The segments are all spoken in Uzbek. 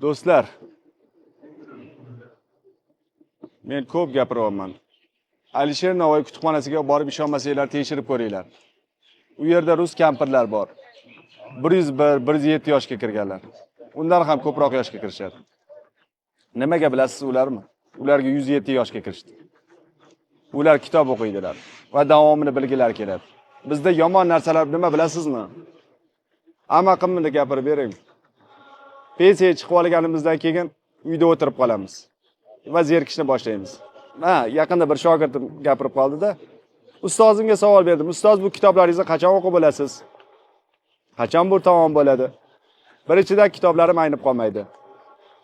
Do'stlar, men ko'p gapiryapman. Alisher Navoiy kutubxonasiga borib ishonmasanglar tekshirib ko'ringlar. U yerda rus kampirlar bor. 101, 107 yoshga kirganlar. Undan ham ko'proq yoshga kirishadi. Nimaga bilasiz ularmi? Ularga 107 yoshga kirishdi. Ular kitob o'qiydilar va davomini bilgilari keladi. Bizda yomon narsalar nima bilasizmi? Amaqimni gapirib bering. Pensiyaga chiqib olganimizdan keyin uyda o'tirib qolamiz va zerikishni boshlaymiz. Ha, yaqinda bir shogirdim gapirib qoldi-da. Ustozimga savol berdim. Ustoz, bu kitoblaringizni qachon o'qib bo'lasiz? Qachon bu tamom bo'ladi? Birinchidan kitoblarim aynib qolmaydi.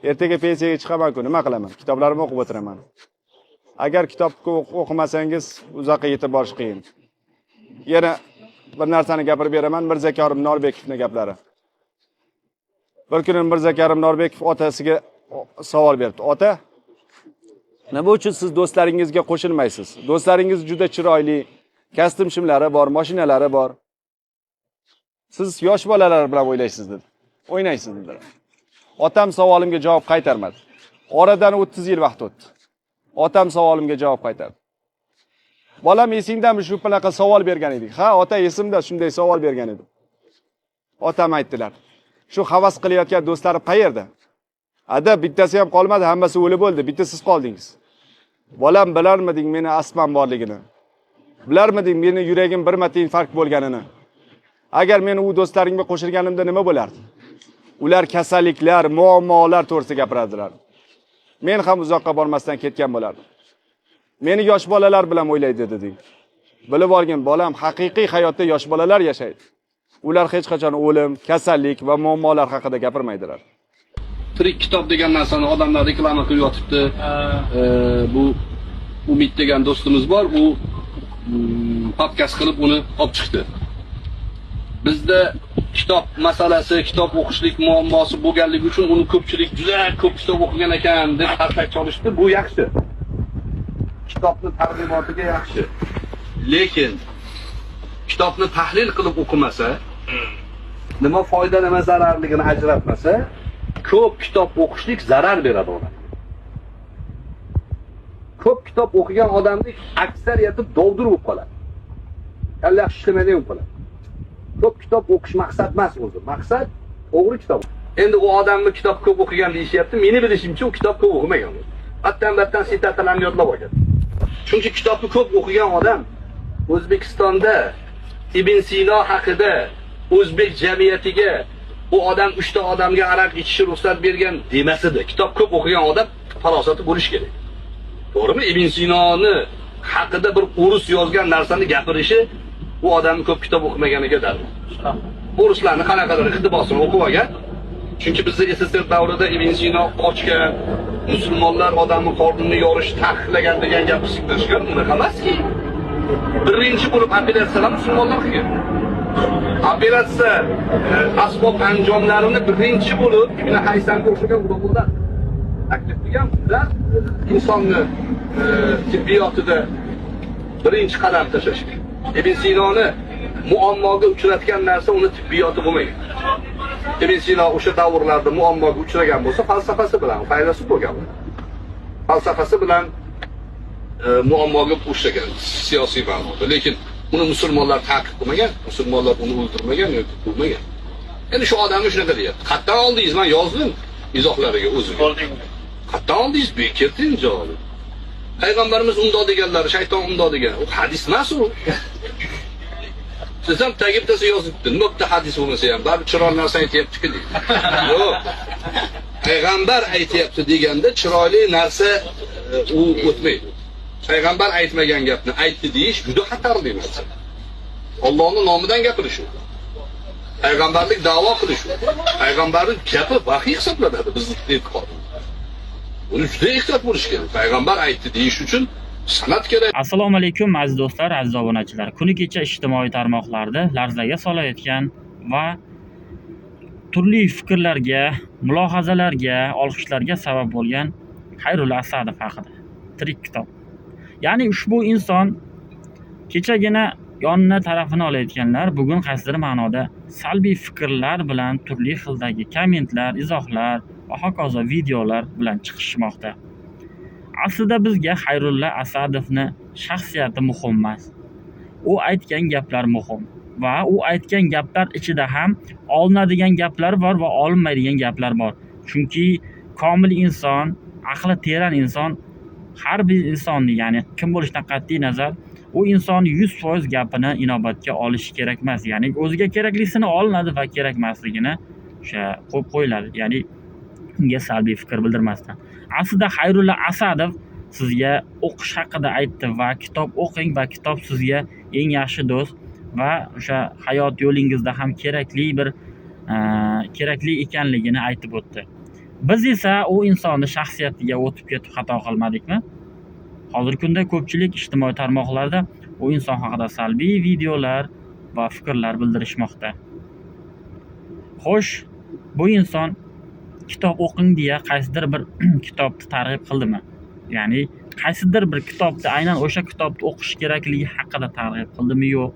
Ertaga pensiyaga chiqaman-ku, nima qilaman? Kitoblarimni o'qib o'tiraman. Agar kitob o'qimasangiz, uzoqqa yetib borish qiyin. Yana bir narsani gapirib beraman, Mirzakarim Norbekovning gaplari. Bir kuni Mirzakarim Norbekov otasiga savol berdi. Ota, nima uchun siz do'stlaringizga qo'shilmaysiz? Do'stlaringiz juda chiroyli, kostyum shimlari bor, mashinalari bor. Siz yosh bolalar bilan o'ylaysiz dedi. O'ynaysiz dedi. Otam savolimga javob qaytarmadi. Oradan 30 yil vaqt o'tdi. Otam savolimga javob qaytardi. Bolam, esingdami shu bunaqa savol bergan edik? Ha, ota, esimda, shunday savol bergan edim. Otam aytdilar. Shu havas qilayotgan do'stlarim qayerda? Ada, bittasi ham qolmadi, hammasi o'lib bo'ldi, bitta siz qoldingiz. Bolam, bilarmiding meni astmam borligini? Bilarmiding meni yuragim bir marta infarkt bo'lganini? Agar men u do'stlarimga qo'shilganimda nima bo'lardi? Ular kasalliklar, muammolar to'g'risida gapiradilar. Men ham uzoqqa bormasdan ketgan bo'lardim. Meni yosh bolalar bilan o'ylaydi deding. Bilib olgin, bolam, haqiqiy hayotda yosh bolalar yashaydi. Ular hech qachon o'lim, kasallik va muammolar haqida gapirmaydilar. Tirik kitob degan narsani odamlar reklama qilib yotibdi. Bu Umid degan do'stimiz bor, u podkast qilib uni olib chiqdi. Bizda kitob masalasi, kitob o'qishlik muammosi bo'lganligi uchun uni ko'pchilik juda ko'p kitob o'qigan ekan deb qarsak chalishdi. Bu yaxshi. Kitobni targ'ibotiga yaxshi. Lekin kitobni tahlil qilib o'qimasa, nima foyda, nima zararligini ajratmasa, ko'p kitob o'qishlik zarar beradi odamga. Ko'p kitob o'qigan odamning aksariyati dovdir bo'lib qoladi. Kalla yaxshi ishlamaydigan bo'lib qoladi. Ko'p kitob o'qish maqsad emas o'zi. Maqsad to'g'ri kitob. Endi u odamni kitob ko'p o'qigan deyishyapti. Meni bilishimcha u kitob ko'p o'qimagan. Battan-battan sitatalarni yodlab olgan. Chunki kitobni ko'p o'qigan odam O'zbekistonda Ibn Sino haqida o'zbek jamiyatiga u odam 3 ta odamga aroq ichishga ruxsat bergan demasidi. Kitob ko'p o'qigan odam farosati bo'lishi kerak. To'g'rimi? Ibn Sinoni haqida bir o'rus yozgan narsani gapirishi u odamni ko'p kitob o'qimaganiga dalil. O'rislarni qanaqadir iqtibosini o'qib olgan. Chunki bizda SSSR davrida Ibn Sino qochgan, musulmonlar odamni qornini yorish taqiqlagan degan gapni singdirishgan. Unaqa emaski. Birinchi bo'lib operatsiyalar musulmonlar qilgan. Operatsiya asbob anjomlarini birinchi bo'lib Ibn Haysamga o'xshagan ulamolar taklif qilgan. Ular insonni tibbiyotida birinchi qadam tashlashgan. Ibn Sinoni muammoga uchratgan narsa uni tibbiyoti bo'lmagan. Ibn Sino o'sha davrlarda muammoga uchragan bo'lsa, falsafasi bilan, faylasuf bo'lgan. Falsafasi bilan muammoga uchragan siyosiy ma'noda. Lekin uni musulmonlar ta'qib qilmagan, musulmonlar uni o'ldirmagan yoki quvmagan. Endi shu odamni shunaqa deyapti. Qayerdan oldingiz? Men yozdim izohlariga o'ziga. Qayerdan oldingiz? Bu keltiring javobini. Payg'ambarimiz undoq deganlari, shayton undoq degan. U hadis emas u. Siz ham tagi bittasi yozibdi. Nima bitta hadis bo'lmasa ham, baribir chiroyli narsa aytyapti-ku deydi. Yo'q. Payg'ambar aytyapti deganda chiroyli narsa u o'tmaydi. Payg'ambar aytmagan gapni aytdi deyish juda xatarli narsa. Allohning nomidan gapirish u. Payg'ambarlik da'vo qilish u. Payg'ambarning gapi vahiy hisoblanadi bizning e'tiqodimizda. Buni juda ehtiyot bo'lish kerak. Payg'ambar aytdi deyish uchun san'at kerak. Assalomu alaykum, aziz do'stlar, aziz obunachilar. Kuni kecha ijtimoiy tarmoqlarda larzaga solayotgan va turli fikrlarga, mulohazalarga, olqishlarga sabab bo'lgan Xayrulla Asadov haqida. Tirik kitob. Ya'ni ushbu inson kechagina yonini tarafini olayotganlar bugun qaysidir ma'noda salbiy fikrlar bilan turli xildagi kommentlar, izohlar va hokazo videolar bilan chiqishmoqda. Aslida bizga Xayrulla Asadovni shaxsiyati muhim emas. U aytgan gaplar muhim va u aytgan gaplar ichida ham olinadigan gaplar bor va olinmaydigan gaplar bor. Chunki komil inson, aqli teran inson har bir insonni, ya'ni kim bo'lishidan qat'iy nazar, u insonni 100% gapini inobatga olishi kerak emas. Ya'ni o'ziga keraklisini olinadi va kerakmasligini o'sha qo'yib qo'yiladi. Ya'ni unga salbiy fikr bildirmasdan. Aslida Xayrulla Asadov sizga o'qish haqida aytdi va kitob o'qing va kitob sizga eng yaxshi do'st va o'sha hayot yo'lingizda ham kerakli bir kerakli ekanligini aytib o'tdi. Biz esa u insonni shaxsiyatiga o'tib ketib xato qilmadikmi? Hozirgi kunda ko'pchilik ijtimoiy tarmoqlarda u inson haqida salbiy videolar va fikrlar bildirishmoqda. Xo'sh, bu inson kitob o'qing deya qaysidir bir kitobni targ'ib qildimi? Ya'ni qaysidir bir kitobni, aynan o'sha kitobni o'qish kerakligi haqida targ'ib qildimi? Yo'q.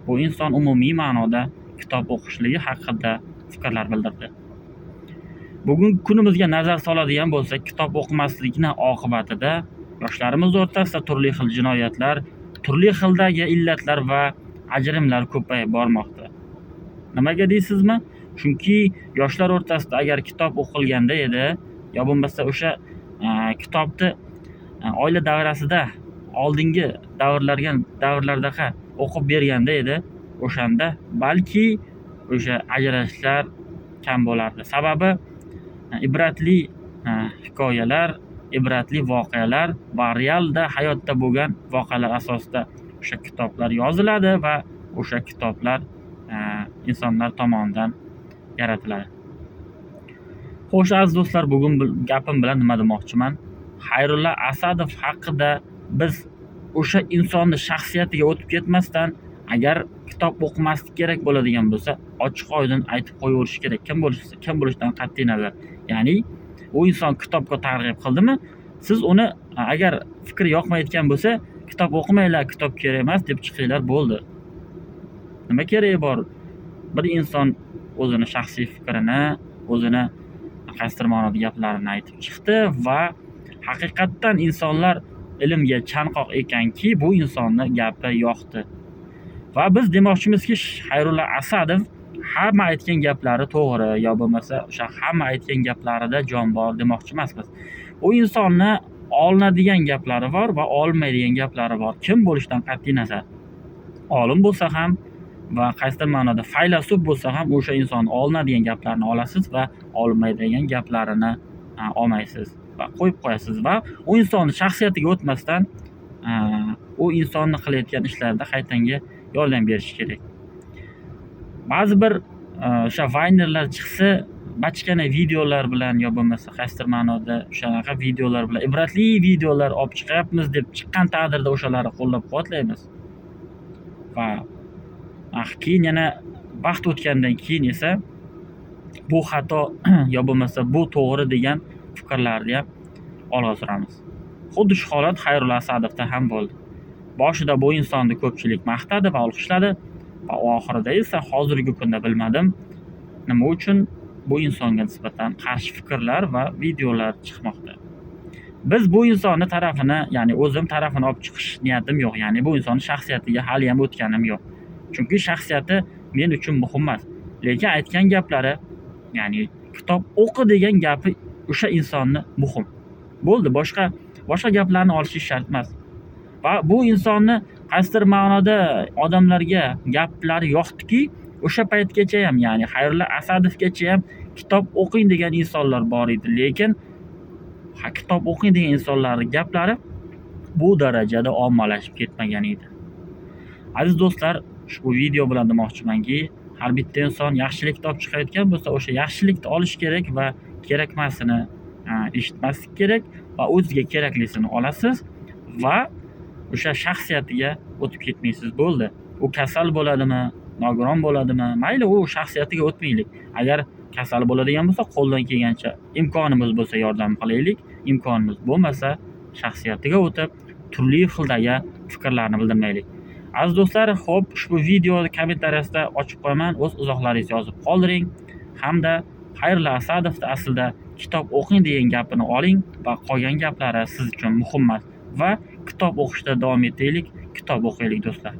Bu inson umumiy ma'noda kitob o'qishligi haqida fikrlar bildirdi. Bugungi kunimizga nazar soladigan bo'lsak, kitob o'qimaslikni oqibatida yoshlarimiz o'rtasida turli xil jinoyatlar, turli xildagi illatlar va ajrimlar ko'payib bormoqda. Nimaga deysizmi? Chunki yoshlar o'rtasida agar kitob o'qilganda edi, yo bo'lmasa o'sha kitobni oila davrasida oldingi davrlardaqa o'qib berganda edi, o'shanda balki o'sha ajrashishlar kam bo'lardi. Sababi ibratli hikoyalar, ibratli voqealar va realda hayotda bo'lgan voqealar asosida o'sha kitoblar yoziladi va o'sha kitoblar insonlar tomonidan yaratiladi. Xo'sh, aziz do'stlar, bugun gapim bilan nima demoqchiman? Xayrulla Asadov haqida biz o'sha insonni shaxsiyatiga o'tib ketmasdan, agar kitob o'qimaslik kerak bo'ladigan bo'lsa, ochiq oydin aytib qo'yaverish kerak. Kim bo'lishidan qat'iy nazar. Ya'ni u inson kitobga targ'ib qildimi, siz uni agar fikri yoqmayotgan bo'lsa, kitob o'qimanglar, kitob kerak emas deb chiqinglar, bo'ldi. Nima keragi bor? Bir inson o'zini shaxsiy fikrini, o'zini qaysidir ma'noda gaplarini aytib chiqdi va haqiqatdan insonlar ilmga chanqoq ekanki, bu insonni gapi yoqdi. Va biz demoqchimizki, Xayrulla Asadov hamma aytgan gaplari to'g'ri, yo bo'lmasa o'sha hamma aytgan gaplarida jon bor demoqchi emasmiz. U insonni olinadigan gaplari bor va olinmaydigan gaplari bor. Kim bo'lishidan qat'iy nazar. Olim bo'lsa ham va qaysidir ma'noda faylasuf bo'lsa ham o'sha inson olinadigan gaplarni olasiz va olinmaydigan gaplarini olmaysiz va qo'yib qo'yasiz va u insonni shaxsiyatiga o'tmasdan u insonni qilayotgan ishlarida qaytanga yordam berish kerak. Ba'zi bir o'sha vaynerlar chiqsa, bachkana videolar bilan yo bo'lmasa qaysidir ma'noda o'shanaqa videolar bilan ibratli videolar olib chiqyapmiz deb chiqqan taqdirda o'shalarni qo'llab-quvvatlaymiz. Va keyin yana vaqt o'tgandan keyin esa bu xato yo bo'lmasa bu to'g'ri degan fikrlarni ham olg'a suramiz. Xuddi shu holat Xayrulla Asadovda ham bo'ldi. Boshida bu insonni ko'pchilik maqtadi va olqishladi va oxirida esa hozirgi kunda bilmadim nima uchun bu insonga nisbatan qarshi fikrlar va videolar chiqmoqda. Biz bu insonni tarafini, ya'ni o'zim tarafini olib chiqish niyatim yo'q. Ya'ni bu insonning shaxsiyatiga hali ham o'tganim yo'q. Chunki shaxsiyati men uchun muhim emas. Lekin aytgan gaplari, ya'ni kitob o'qi degan gapi o'sha insonni muhim. Bo'ldi, boshqa gaplarni olishi shart emas. Va bu insonni qaysidir ma'noda odamlarga gaplari yoqdiki, o'sha paytgacha ham, ya'ni Xayrulla Asadovgacha ham kitob o'qing degan insonlar bor edi. Lekin kitob o'qing degan insonlarning gaplari bu darajada ommalashib ketmagan edi. Aziz do'stlar, ushbu video bilan demoqchimanki, har bitta inson yaxshilikni olib chiqayotgan bo'lsa, o'sha yaxshilikni olish kerak va kerakmasini eshitmaslik kerak va o'ziga keraklisini olasiz va o'sha shaxsiyatiga o'tib ketmaysiz, bo'ldi. U kasal bo'ladimi, nogiron bo'ladimi, mayli u shaxsiyatiga o'tmaylik. Agar kasal bo'ladigan bo'lsa, qo'ldan kelgancha imkonimiz bo'lsa yordam qilaylik, imkonimiz bo'lmasa shaxsiyatiga o'tib turli xildagi fikrlarni bildirmaylik. Aziz do'stlar, xo'p, ushbu video kommentariyasida ochib qo'yaman, o'z izohlaringizni yozib qoldiring hamda Xayrullo Asadovni aslida kitob o'qing degan gapini oling va qolgan gaplari siz uchun muhim emas. Va kitob o'qishda davom etaylik, kitob o'qiylik, do'stlar.